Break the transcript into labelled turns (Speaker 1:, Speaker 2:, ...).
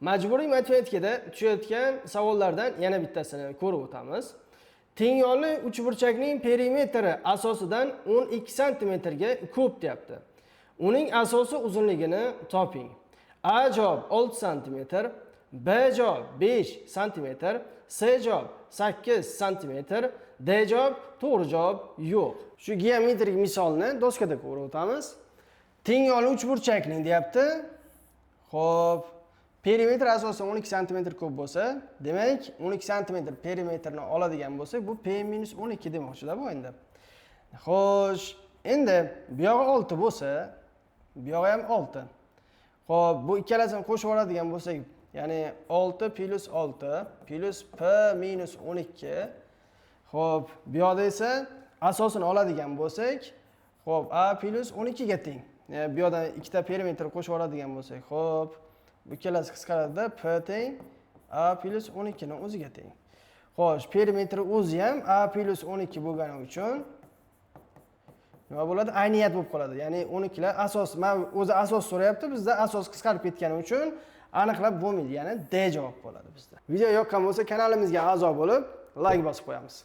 Speaker 1: Majburiy matematikada tushayotgan savollardan yana bittasini ko'rib o'tamiz. Tengyonli uchburchakning perimetri asosidan 12 santimetrga ko'p deyapti. Uning asosi uzunligini toping. A javob 6 santimetr, B javob 5 santimetr, C javob 8 santimetr, D javob to'g'ri javob yo'q. Shu geometrik misolni doskada ko'rib o'tamiz. Tengyonli uchburchakning deyapti. Xo'p, perimetr asosan 12 sm ko'p bo'lsa, demak 12 sm perimetrni oladigan bo'lsak, bu p minus 12 demoqchida bu endi. Xo'sh, endi bu yog'i 6 bo'lsa, bu yog'i ham 6. Xo'p, bu ikkalasini qo'shib oladigan bo'lsak, ya'ni 6 plus 6 plus p minus 12. Xo'p, bu yoqda esa asosini oladigan bo'lsak, xo'p, a plus 12 ga teng. Bu yoqdan ikkita perimetr qo'shib oladigan bo'lsak, xo'p, bu ikkalasi qisqaradida p teng a plus 12 ni o'ziga teng. Xo'sh, perimetr o'zi ham a plus 12 bo'lgani uchun nima bo'ladi? Ayniyat bo'lib qoladi. Ya'ni 12 lar asos, mana o'zi asos so'rayapti, bizda asos qisqarib ketgani uchun aniqlab bo'lmaydi. Ya'ni D javob bo'ladi bizda. Video yoqqan bo'lsa, kanalimizga a'zo bo'lib, like bosib qo'yamiz.